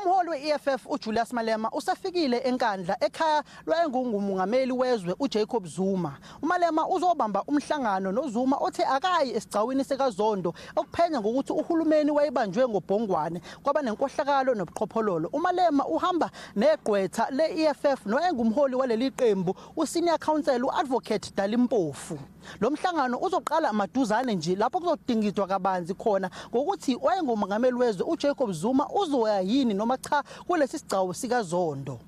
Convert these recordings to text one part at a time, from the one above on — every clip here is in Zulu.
Umholi we-EFF uJulius Malema usafikile eNkandla ekhaya lwayengumongameli wezwe uJacob Zuma. UMalema uzobamba umhlangano noZuma othe akayi esigcawini sikaZondo okuphenya ngokuthi uhulumeni wayebanjwe ngobhongwane kwaba nenkohlakalo nobuqhophololo. UMalema uhamba negqwetha le-EFF noyengumholi waleli qembu uSenior Counsel uAdvocate Dali Mpofu. Lo mhlangano uzoqala maduzane nje lapho kuzodingidwa kabanzi khona ngokuthi wayengumongameli wezwe uJacob Zuma uzoya yini noma cha kulesi sigcawu sikaZondo.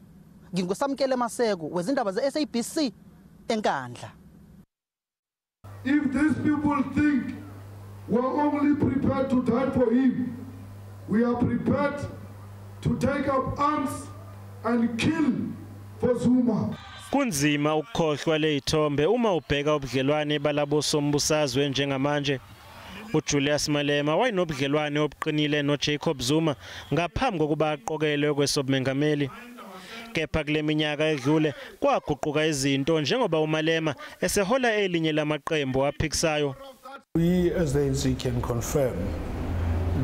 NginguSamkele Maseko wezindaba ze-SABC eNkandla. If these people think we're only prepared to die for him, we are prepared to take up arms and kill for Zuma. Kunzima ukukhohlwa lezithombe uma ubheka ubudlelwane balabo sombusazwe njengamanje. uJulius Malema wayenobudlelwane obuqinile noJacob Zuma ngaphambi kokuba aqokelwe kwesobumengameli. Kepha kule minyaka edlule kwaguquka izinto njengoba uMalema esehola elinye lamaqembu aphikisayo. We as the ANC can confirm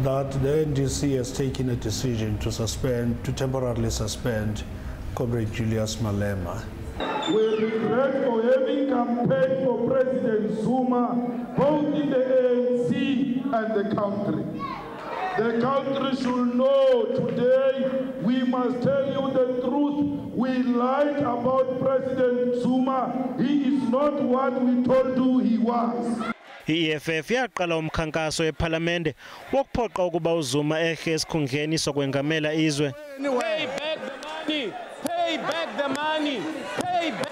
that the NDC has taken a decision to suspend, to temporarily suspend Comrade Julius Malema. We regret for having campaigned for President Zuma, both in the ANC and the country. The country should know today we must tell you the truth. We lied about President Zuma. He is not what we told you he was. I-EFF yaqala umkhankaso ePhalamende wokuphoqa ukuba uZuma ehle esikhundleni sokwengamela izwe. Pay back the money. Pay back the money. Pay back.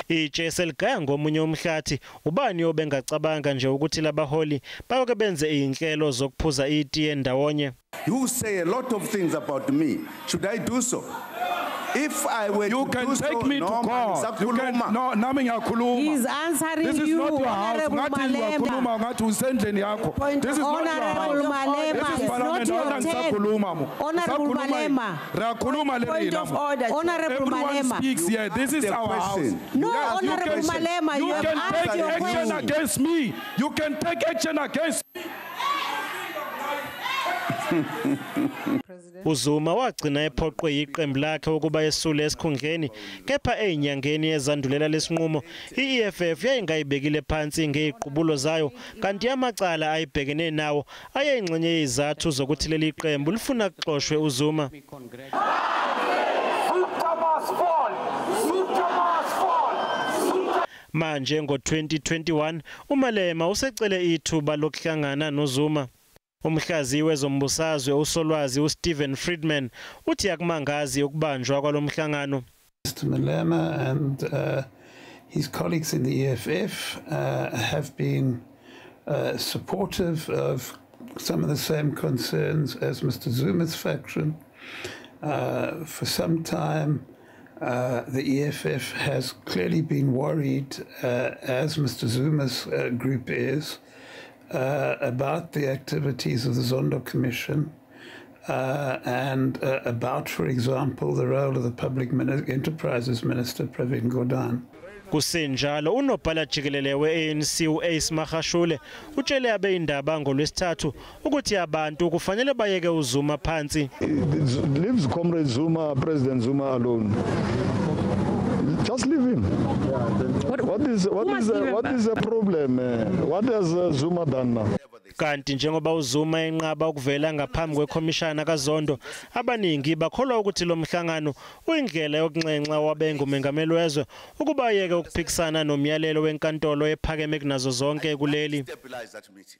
Itshe seligaya ngomunye umhlathi, ubani obengacabanga nje ukuthi labaholi bayoke benze izinhlelo zokuphuza itiye ndawonye. You say a lot of things about me. Should I do so? If I were you to can do take so, me no, to court. You can, no, nami ngiyakhuluma. He's answering This is you, not your house. Honorable Ngathi uyakhuluma Malema. ngathi usendlini yakho. This is not your house. Honorable Malema, This is it's not parliament. your Ona turn. ngisakhuluma mo. Honorable Ngisakhuluma. Malema. Riyakhuluma le Point rina of mo. order. Honorable Everyone Malema. speaks here. This is The our house. question. No, Yes, you Honorable can- Malema, you you have can asked take your action question. against me. You can take action against me. uZuma wagcina ephoqwe yiqembu lakhe ukuba esule esikhundleni, kepha ezinyangeni ezandulela lesinqumo i-EFF yayingayibekile phansi ngeziqubulo zayo, kanti amacala ayibhekene nawo ayeyingxenye yezizathu zokuthi leli qembu lifuna kuxoshwe uZuma. Manje ngo-2021 uMalema usecele ithuba lokuhlangana noZuma. Umhlaziyi wezombusazwe uSolwazi uSteven Friedman uthi akumangazi ukubanjwa kwalomhlangano. Mr. Malema and his colleagues in the EFF have been supportive of some of the same concerns as Mr. Zuma's faction. For some time, the EFF has clearly been worried, as Mr. Zuma's group is, about the activities of the Zondo Commission and about, for example, the role of the Public Enterprises Minister, Pravin Gordhan. Kusenjalo unobhala jikelele we-ANC u-Ace Magashule utshele abezindaba ngolwesithathu ukuthi abantu kufanele bayeke uZuma phansi. Leaves Comrade Zuma, President Zuma alone. Just leave him. What is the problem? What has Zuma done now? Kanti njengoba uZuma enqaba ukuvela ngaphambi kwekhomishana kaZondo, abaningi bakholwa ukuthi lo mhlangano uyindlela yokunxenxa wabengumengameli wezwe ukuba ayeke ukuphikisana nomyalelo wenkantolo ephakeme kunazo zonke kuleli. Stabilize that meeting.